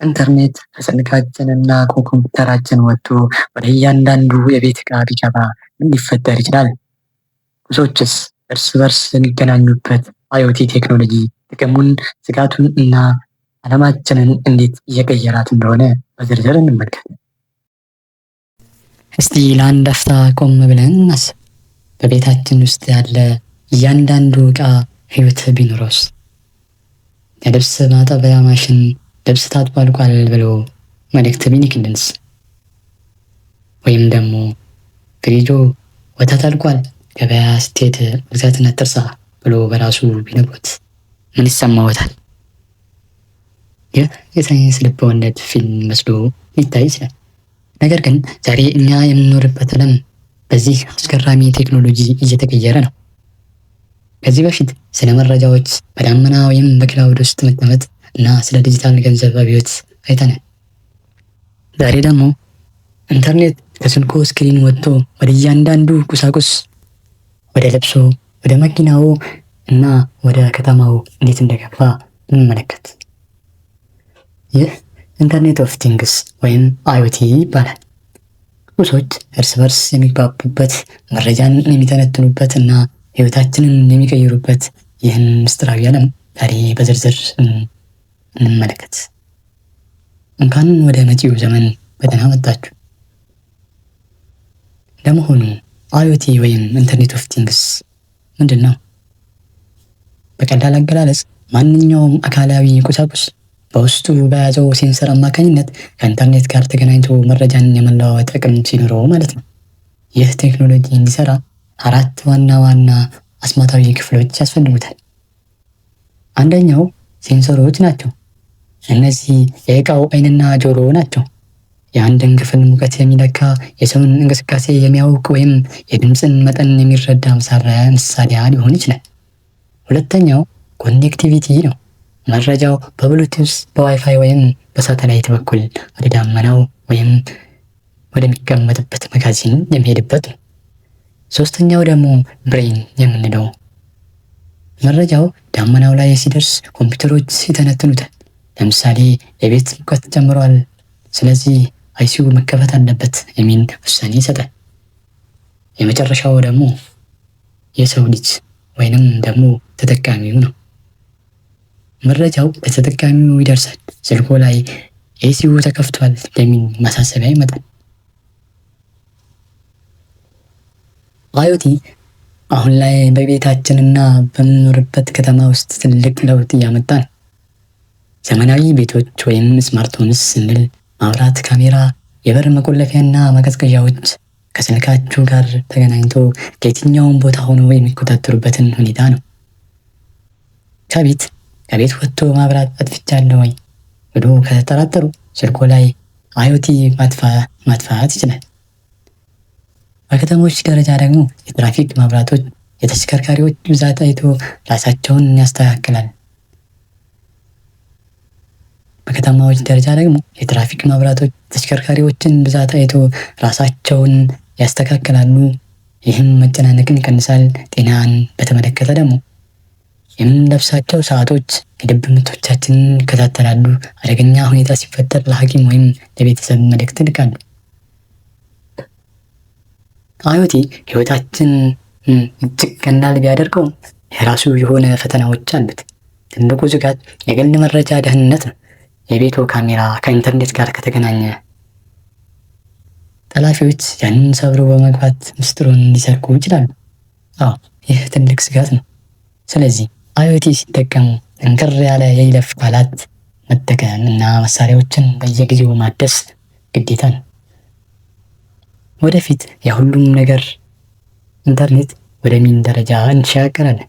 ኢንተርኔት ከስልካችንና ከኮምፒውተራችን ወጥቶ ወደ እያንዳንዱ የቤት ዕቃ ቢገባ ምን ሊፈጠር ይችላል? ቁሶችስ እርስ በርስ የሚገናኙበት IoT ቴክኖሎጂ ጥቅሙን፣ ስጋቱን እና ዓለማችንን እንዴት እየቀየራት እንደሆነ በዝርዝር እንመልከት። እስቲ ለአንድ አፍታ ቆም ብለን እናስብ። በቤታችን ውስጥ ያለ እያንዳንዱ ዕቃ ህይወት ቢኖረውስ? የልብስ ማጠቢያ ማሽን ልብስ ታጥቦ አልቋል ብሎ መልእክት ቢልክልንስ? ወይም ደግሞ ፍሪጆ ወተት አልቋል፣ ገበያ ስትሄድ መግዛትን አትርሳ ብሎ በራሱ ቢነግሮት ምን ይሰማዎታል? ይህ የሳይንስ ልብ ወለድ ፊልም መስሎ ሊታይ ይችላል። ነገር ግን ዛሬ እኛ የምንኖርበት ዓለም በዚህ አስገራሚ ቴክኖሎጂ እየተቀየረ ነው። ከዚህ በፊት ስለ መረጃዎች በዳመና ወይም በ cloud ውስጥ መቀመጥ እና ስለ ዲጂታል ገንዘብ አብዮት አይተናል። ዛሬ ደግሞ ኢንተርኔት ከስልኮ screen ወጥቶ ወደ እያንዳንዱ ቁሳቁስ፣ ወደ ልብሶ፣ ወደ መኪናው እና ወደ ከተማው እንዴት እንደገባ እንመለከት። ይህ Internet of Things ወይም IoT ይባላል። ቁሶች እርስ በርስ የሚግባቡበት፣ መረጃን የሚተነትኑበት እና ህይወታችንን የሚቀይሩበት ይህን ምስጢራዊ ዓለም ዛሬ በዝርዝር እንመለከት። እንኳን ወደ መጪው ዘመን በደህና መጣችሁ። ለመሆኑ IoT ወይም Internet of Things ምንድን ነው? በቀላል አገላለጽ ማንኛውም አካላዊ ቁሳቁስ በውስጡ በያዘው sensor አማካኝነት ከኢንተርኔት ጋር ተገናኝቶ መረጃን የመለዋወጥ አቅም ሲኖረው ማለት ነው። ይህ ቴክኖሎጂ እንዲሰራ አራት ዋና ዋና አስማታዊ ክፍሎች ያስፈልጉታል። አንደኛው sensor ኦች ናቸው። እነዚህ የእቃው ዓይንና ጆሮ ናቸው። የአንድን ክፍል ሙቀት የሚለካ፣ የሰውን እንቅስቃሴ የሚያውቅ ወይም የድምፅን መጠን የሚረዳ መሳሪያ ሊሆን ይችላል። ሁለተኛው connectivity ነው። መረጃው በ Bluetooth፣ በ WiFi ወይም በሳተላይት በኩል ወደ ዳመናው ወይም ወደሚቀመጥበት መጋዘን የሚሄድበት ነው። ሶስተኛው ደግሞ brain የምንለው፣ መረጃው ዳመናው ላይ ሲደርስ ኮምፒውተሮች ይተነትኑታል። ለምሳሌ የቤት ሙቀት ጨምሯል፣ ስለዚህ AC ው መከፈት አለበት የሚል ውሳኔ ይሰጣል። የመጨረሻው ደግሞ የሰው ልጅ ወይንም ደግሞ ተጠቃሚው ነው። መረጃው ለተጠቃሚው ይደርሳል። ስልኮ ላይ AC ው ተከፍቷል የሚል ማሳሰቢያ ይመጣል። IoT አሁን ላይ በቤታችንና በምንኖርበት ከተማ ውስጥ ትልቅ ለውጥ እያመጣ ነው። ዘመናዊ ቤቶች ወይም smart homes ስንል መብራት፣ ካሜራ፣ የበር መቆለፊያና ማቀዝቀዣዎች ከስልካችሁ ጋር ተገናኝቶ ከየትኛውም ቦታ ሆኖ የሚቆጣጠሩበትን ሁኔታ ነው። ከቤት ከቤት ወጥቶ ማብራት አጥፍቻለሁ ወይ ብሎ ከተጠራጠሩ ስልኮ ላይ IoT ማጥፋት ይችላል። በከተሞች ደረጃ ደግሞ የትራፊክ መብራቶች የተሽከርካሪዎች ብዛት አይቶ ራሳቸውን ያስተካክላል። በከተማዎች ደረጃ ደግሞ የትራፊክ መብራቶች ተሽከርካሪዎችን ብዛት አይቶ ራሳቸውን ያስተካክላሉ። ይህም መጨናነቅን ይቀንሳል። ጤናን በተመለከተ ደግሞ የምንለብሳቸው ሰዓቶች የልብ ምቶቻችንን ይከታተላሉ። አደገኛ ሁኔታ ሲፈጠር ለሐኪም ወይም ለቤተሰብ መልእክት ይልካሉ። IoT ህይወታችን እጅግ ቀላል ቢያደርገውም የራሱ የሆነ ፈተናዎች አሉት። ትልቁ ስጋት የግል መረጃ ደህንነት ነው። የቤቶ ካሜራ ከኢንተርኔት ጋር ከተገናኘ ጠላፊዎች ያንን ሰብረው በመግባት ምስጢሩን ሊሰርቁ ይችላሉ። አዎ፣ ይህ ትልቅ ስጋት ነው። ስለዚህ IoT ሲጠቀሙ ጠንከር ያለ የይለፍ ቃላት መጠቀም እና መሳሪያዎችን በየጊዜው ማደስ ግዴታ ነው። ወደፊት የሁሉም ነገር ኢንተርኔት ወደሚል ደረጃ እንሸጋገራለን።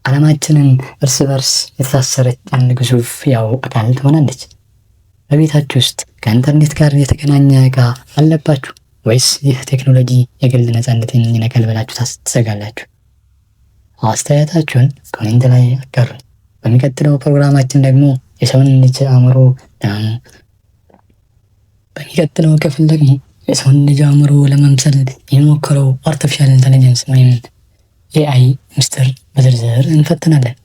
ዓለማችንን እርስ በርስ የተሳሰረች አንድ ግዙፍ ያው አካል ትሆናለች። በቤታችሁ ውስጥ ከኢንተርኔት ጋር የተገናኘ እቃ አለባችሁ ወይስ ይህ ቴክኖሎጂ የግል ነፃነትን ይነካል ብላችሁ ትሰጋላችሁ? አስተያየታችሁን comment ላይ አጋሩን። በሚቀጥለው ፕሮግራማችን ደግሞ የሰውን ልጅ አእምሮ በሚቀጥለው ክፍል ደግሞ የሰውን ልጅ አእምሮ ለመምሰል የሚሞክረው artificial intelligence ወይም AI ምስጢር በዝርዝር እንፈትናለን።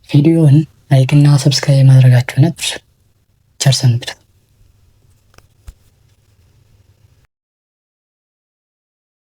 ቪዲዮውን like እና subscribe ማድረጋችሁን አትርሱ። ቸር ሰንብቱ።